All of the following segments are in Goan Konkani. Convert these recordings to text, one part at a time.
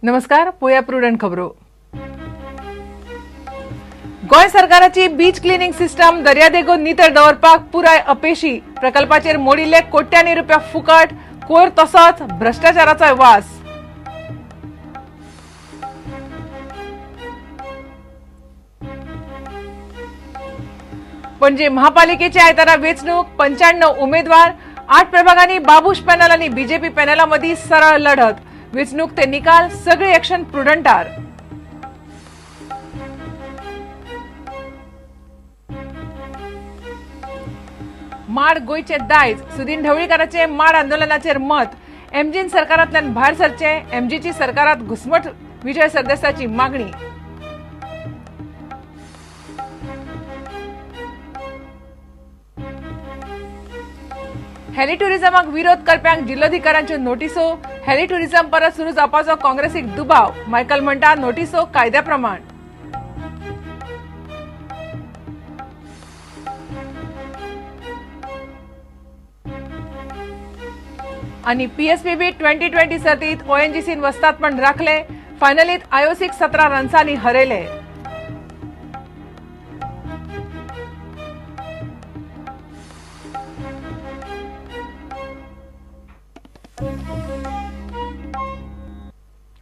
नमस्कार, पळोवया प्रुडंट खबरो. गोंय सरकाराची बीच क्लिनिंग सिस्टम दर्यादेगो नितळ दवरपाक पुराय अपेशी. प्रकल्पाचेर मोडिल्ले कोट्यांनी रुपया फुकट, कोयर तसोच भ्रष्टाचाराचोय वास. पणजी महापालिकेची आयतारा वेंचणूक, 95 उमेदवार, 8 प्रभागांनी बाबूश पॅनल आणि बीजेपी पॅनला मदीं सरळ लढत. वेंचणूक ते निकाल सगळे ऍक्शन प्रुडंटार. माड गोंयचे दायज, सुदीन ढवळीकाराचे माड आंदोलनाचेर मत. एमजीन सरकारांतल्यान भायर सरचे, एमजीची सरकारात घुसमट, विजय सरदेसाची मागणी. हेली टुरिझमाक विरोध करप्यांक जिल्लोधिकाऱ्यांच्यो नोटिसो. हेली टुरिझम परत सुरू जावपाचो काँग्रेसीक दुबाव. मायकल म्हणटा नोटिसो कायद्या प्रमाण. आणि पीएसपीबी 2020 सर्तीत ओएनजीसीन वस्तादपण राखले. फायनलीत आयओसीक 17 रन्सांनी हरयले.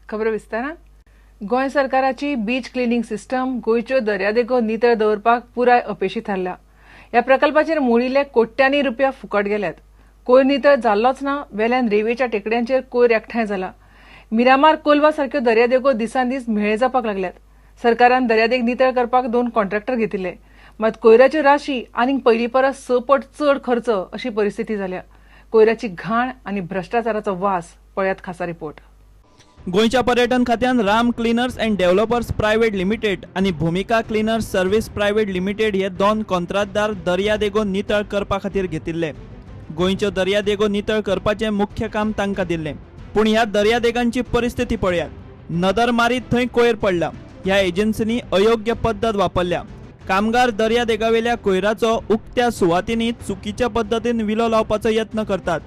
खबर विस्तारान. गोंय सरकाराची बीच क्लिनिंग सिस्टम गोंयच्यो दर्यादेगो नितळ दवरपाक पुराय अपेशी थारल्या. ह्या प्रकल्पाचेर मोडिल्ले कोट्यांनी रुपया फुकट गेल्यात. कोयर नितळ जाल्लोच ना, वेल्यान रेंवेच्या टेकड्यांचेर कोयर एकठांय जाला. मिरामार कोलवा सारक्यो दर्यादेगो दिसान दीस म्हेळे जावपाक लागल्यात. सरकारान दर्यादेग नितळ करपाक 2 कॉन्ट्रॅक्टर घेतिल्ले, मात कोयराच्यो राशी आनीक पयलीं परस 6 पट चड खर्च अशी परिस्थिती जाल्या. कोयराची घाण आनी भ्रष्टाचाराचो वास, पळयात खासा रिपोर्ट. गोंयच्या पर्यटन खात्यान Ram cleaners and developers private limited आनी Bhumika cleaners service private limited हे 2 कंत्राटदार दर्यादेगो नितळ करपा खातीर घेतिल्ले. गोंयच्यो दर्यादेगो नितळ करपाचें मुख्य काम तांकां दिल्लें. पूण ह्या दर्यादेगांची परिस्थिती पळयात, नदर मारीत थंय कोयर पडला. ह्या एजन्सींनी अयोग्य पद्दत वापरल्या. कामगार दर्यादेगावेल्या कोयराचो उक्त्या सुवातींनी चुकीच्या पद्दतीन विलो लावपाचो यत्न करतात.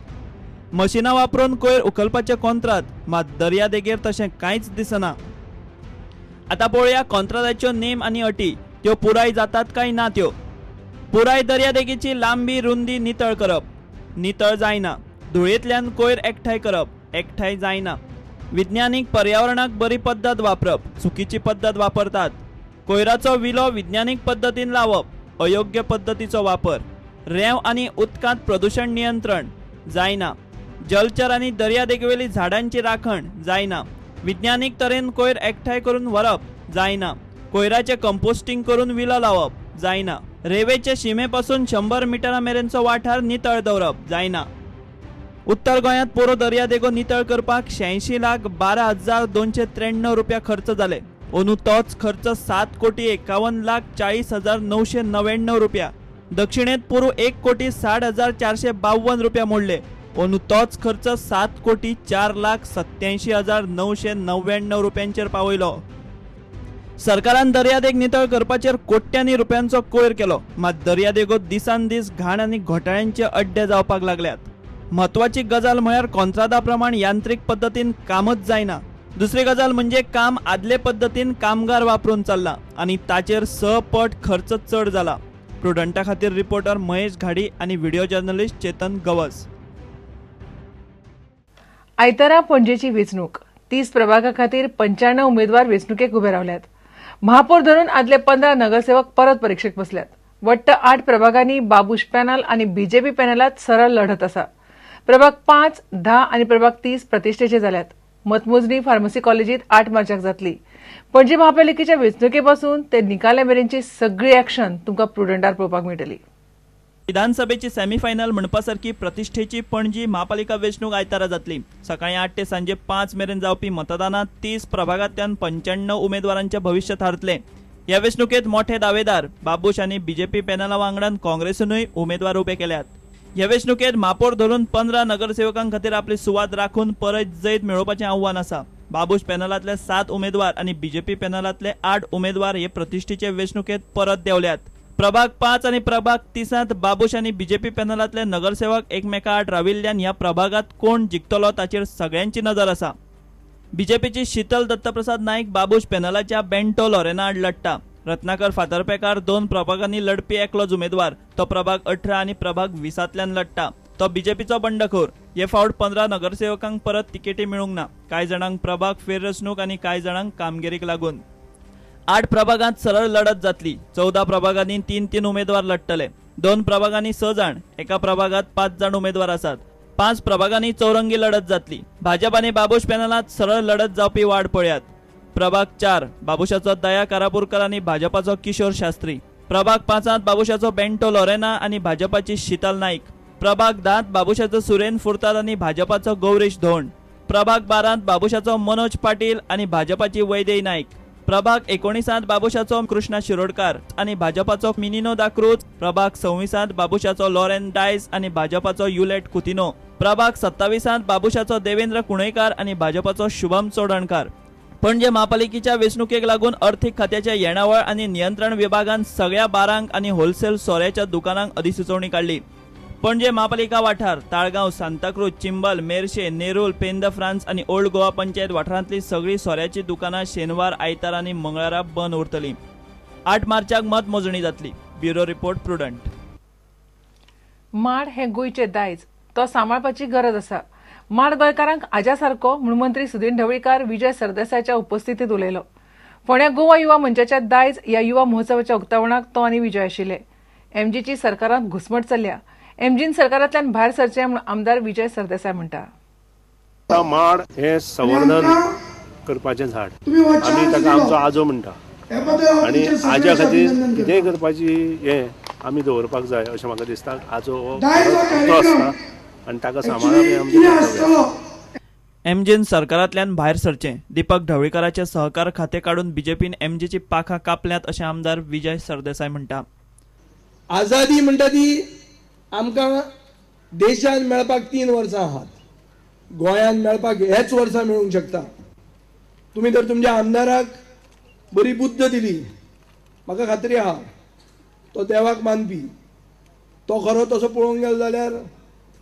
मशिनां वापरून कोयर उखलपाचें कोंत्रात, मात दर्यादेगेर तशें कांयच दिसना. आतां पळोवया कोंत्रादाच्यो नेम आनी अटी, त्यो पुराय जातात काय ना त्यो. पुराय दर्यादेगेची लांबी रुंदी नितळ करप, नितळ जायना. धुळेंतल्यान कोयर एकठांय करप, एकठांय जायना. विज्ञानीक पर्यावरणाक बरी पद्दत वापरप, चुकीची पद्दत वापरतात. कोयराचो विलो विज्ञानीक पद्दतीन लावप, अयोग्य पद्दतीचो वापर. रेंव आनी उदकांत प्रदुशण नियंत्रण जायना. जलचर आनी दर्यादेगेवेली झाडांची राखण जायना. विज्ञानीक तरेन कोयर एकठांय करून व्हरप जायना. कोयराचें कंपोस्टिंग करून विलो लावप जायना. रेंवेचे शिमे पासून 100 मिटरां मेरेनचो वाठार नितळ दवरप जायना. उत्तर गोंयांत पोरो दर्यादेगो नितळ करपाक 86,12,293 रुपया खर्च जाले. अंदू तोच खर्च 7,51,40,999 रुपया. दक्षिणेंत पोरू 1,60,452 रुपया मोडले. अंदू तोच खर्च 7,04,87,999 रुपयांचेर पावयलो. सरकारान दर्यादेग नितळ करपाचेर कोट्यांनी रुपयांचो कोयर केलो, मात दर्यादेगो दिसान दीस घाण आनी घोटाळ्यांचे अड्डे जावपाक लागल्यात. म्हत्वाची गजाल म्हळ्यार कोंत्रादा प्रमाण यांत्रिक पद्दतीन कामच जायना. दुसरी गजाल म्हणजे काम आदले पद्दतीन कामगार वापरून चल्ला आनी ताचेर 6 पट खर्च चड जाला. प्रुडंटा खातीर रिपोर्टर महेश घाडी आनी व्हिडिओ जर्नलिस्ट चेतन गवस. आयतारा पणजेची वेंचणूक. 30 प्रभागा खातीर 95 उमेदवार वेंचणुकेक उबे रावल्यात. महापौर धरून आदले 15 नगरसेवक परत परिक्षेक बसल्यात. वट्ट 8 प्रभागांनी बाबूश पॅनल आनी बीजेपी पॅनलात सरळ लढत आसा. प्रभाग 5, 10 आनी प्रभाग 30 प्रतिश्ठेचे जाल्यात. मतमोजणी फार्मसी कॉलेजीत 8 मार्चाक जातली. पणजी महापालिकेच्या वेंचणुके पासून ते निकाला मेरेनची सगळी ऍक्शन तुमकां प्रुडंटार पळोवपाक मेळटली. विधानसभेची सेमीफायनल म्हणपा सारकी प्रतिश्ठेची पणजी महापालिका वेंचणूक आयतारा जातली. सकाळी 8 ते सांजे 5 मेरेन जावपी मतदानात 30 प्रभागांतल्यान 95 उमेदवारांचें भविश्य थारतलें. ह्या वेंचणुकेंत मोठे दावेदार बाबूश आनी बीजेपी पॅनला वांगडान काँग्रेसीनूय उमेदवार उबे केल्यात. ह्या वेंचणुकेंत महापौर धरून 15 नगरसेवकां खातीर आपली सुवात राखून परत जैत मेळोवपाचें आव्हान आसा. बाबूश पॅनलांतले 7 उमेदवार आनी बीजेपी पॅनलांतले 8 उमेदवार हे प्रतिश्ठेचे वेंचणुकेंत परत देंवल्यात. प्रभाग 5 आणि प्रभाग 30 बाबूश आनी बीजेपी पॅनलांतले नगरसेवक एकमेका आड राविल्ल्यान ह्या प्रभागात कोण जिखतलो ताचेर सगळ्यांची नजर आसा। बीजेपीची शीतल दत्तप्रसाद नाईक बाबूश पॅनलाच्या बेंटो लॉरेना आड लढटा. रत्नाकर फातर्पेकार 2 प्रभागांनी लढपी एकलोच उमेदवार. तो प्रभाग 18 आनी प्रभाग 20 लढटा. तो बीजेपीचो बंडखोर. हे फावट 15 नगरसेवकांक परत तिकेटी मेळूंक ना. कांय जाणांक प्रभाग फेररचणूक आनी कांय जाणांक कामगिरीक लागून. 8 प्रभागांत सरळ लढत जातली. 14 प्रभागांनी 3-3 उमेदवार लढटले. 2 प्रभागांनी 6 जाण, एका प्रभागात 5 जाण उमेदवार आसात. 5 प्रभागांनी चौरंगी लढत जातली. भाजप आनी बाबूश पॅनलांत सरळ लढत जावपी वाड पळयात. प्रभाग 4 बाबूशाचो दया कारापूरकर आनी भाजपाचो किशोर शास्त्री. प्रभाग 5 बाबूशाचो बेंटो लॉरेना आनी भाजपाची शीतल नाईक. प्रभाग 10 बाबूशाचो सुरेन फुर्ताद आनी भाजपाचो गौरीश धोंड. प्रभाग 12 बाबूशाचो मनोज पाटील आनी भाजपाची वैदेही नाईक. प्रभाग 19 बाबूशाचो कृष्णा शिरोडकार आनी भाजपाचो मिनिनो दाक्रूज. प्रभाग 26 बाबूशाचो लॉरेन डायस आनी भाजपाचो युलेट कुतिनो. प्रभाग 27 बाबूशाचो देवेंद्र कुणेकार आनी भाजपाचो शुभम चोडणकार. पणजे महापालिकेच्या वेंचणुकेक लागून अर्थीक खात्याच्या येणावळ आनी नियंत्रण विभागान सगळ्या बारांक आनी होलसेल सोऱ्याच्या दुकानांक अधिसुचोवणी काडली. पणजे महापालिका वाठार ताळगांव, सांताक्रूज, चिंबल, मेरशे, नेरूल, पेंद फ्रांस आनी ओल्ड गोवा पंचायत वाठारांतली सगळी सोऱ्याची दुकानां शेनवार, आयतार आनी मंगळारा बंद उरतली. 8 मार्चाक मतमोजणी जातली. Bureau report, Prudent. माड हे गोंयचे दायज, तो सांबाळपाची गरज आसा. माड गोंयकारांक आजा सारको म्हूण मंत्री सुदिन ढवळीकार विजय सरदेसायाच्या उपस्थितीत उलयलो. फोंड्या गोवा युवा मंचाच्या दायज ह्या युवा महोत्सवाच्या उक्तावणाक तो आनी विजय आशिल्ले. एमजीची सरकारांत घुसमट चल्ल्या. एमजीन सरकारांतल्यान भायर सरचें म्हूण आमदार विजय सरदेसाय म्हणटा. माड हे संवर्धन करपाचें झाड, आमी ताका आमचो आजो म्हणटा आनी आज्या खातीर कितेंय करपाची हें आमी दवरपाक जाय अशें म्हाका दिसता. आजो हो आसता आनी ताका सांबाळप हें आमचें कर्तव्य. एमजीन सरकारांतल्यान भायर सरचें. दीपक ढवळीकाराचें सहकार खातें काडून बीजेपीन एमजीची पाखां कापल्यांत अशें आमदार विजय सरदेसाय म्हणटा. आझादी म्हणटा ती आमकां देशान मेळपाक 3 वर्सां आहात, गोंयांत मेळपाक हेच वर्सां मेळूंक शकता. तुमी जर तुमच्या आमदाराक बरी बुद्द दिली, म्हाका खात्री आहा तो देवाक मानपी, तो खरो तसो पळोवंक गेलो जाल्यार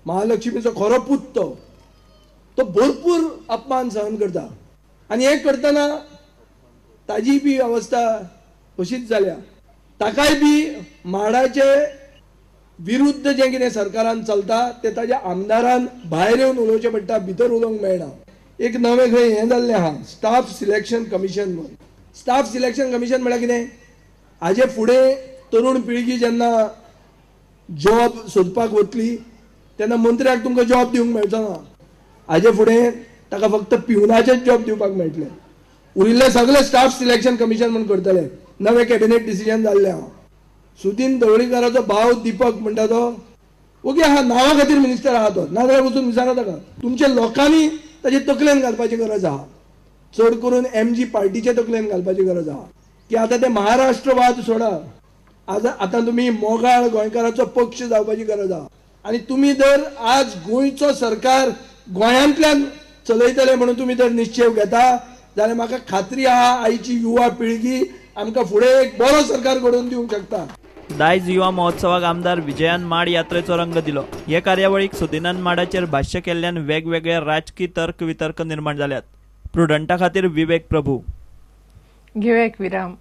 महालक्ष्मीचो खरो पूत तो, तो भरपूर अपमान सहन करता आनी हें करतना ताजी बी अवस्था अशीच जाल्या. ताकाय बी माडाचे विरुद्ध जें कितें सरकारान चलता तें ताज्या आमदारान भायर येवन उलोवचें पडटा, भितर उलोवंक मेळना. एक नवें खंय हें जाल्लें आहा, स्टाफ सिलेक्शन कमिशन म्हणून. स्टाफ सिलेक्शन कमिशन म्हळ्यार कितें, हाजे फुडें तरुण पिळगी जेन्ना जॉब सोदपाक वतली तेन्ना मंत्र्याक तुमकां जॉब दिवंक मेळचो ना. हाजे फुडें ताका फक्त पिवनाचेच जॉब दिवपाक मेळटले. उरिल्ले सगळे स्टाफ सिलेक्शन कमिशन म्हूण करतले. नवें कॅबिनेट डिसिजन जाल्लें आहा. सुदिन ढवळीकाराचो भाव दीपक म्हणटा तो ओके आहा, नांवा खातीर मिनिस्टर आहा तो, नाजाल्यार वचून विचारा ताका. तुमच्या लोकांनी ताजे तकलेन घालपाची गरज आहा, चड करून एमजी पार्टीचे तकलेन घालपाची गरज आहा की आतां ते महाराष्ट्रवाद सोडा, आतां तुमी मोगाळ गोंयकाराचो पक्ष जावपाची गरज आहा. आनी तुमी जर आज गोंयचो सरकार गोंयांतल्यान चलयतले म्हणून तुमी जर निश्चेव घेता जाल्यार म्हाका खात्री आहा आयची युवा पिळगी आमकां फुडें एक बरो सरकार घडोवन दिवंक शकता. दायज युवा महोत्सवाक आमदार विजयान माड यात्रेचो रंग दिलो. हे कार्यावळीक सुदिनान माडाचेर भाष्य केल्ल्यान वेगवेगळे राजकी तर्क वितर्क निर्माण जाल्यात. प्रुडंटा खातीर विवेक प्रभू. घेवया एक विराम.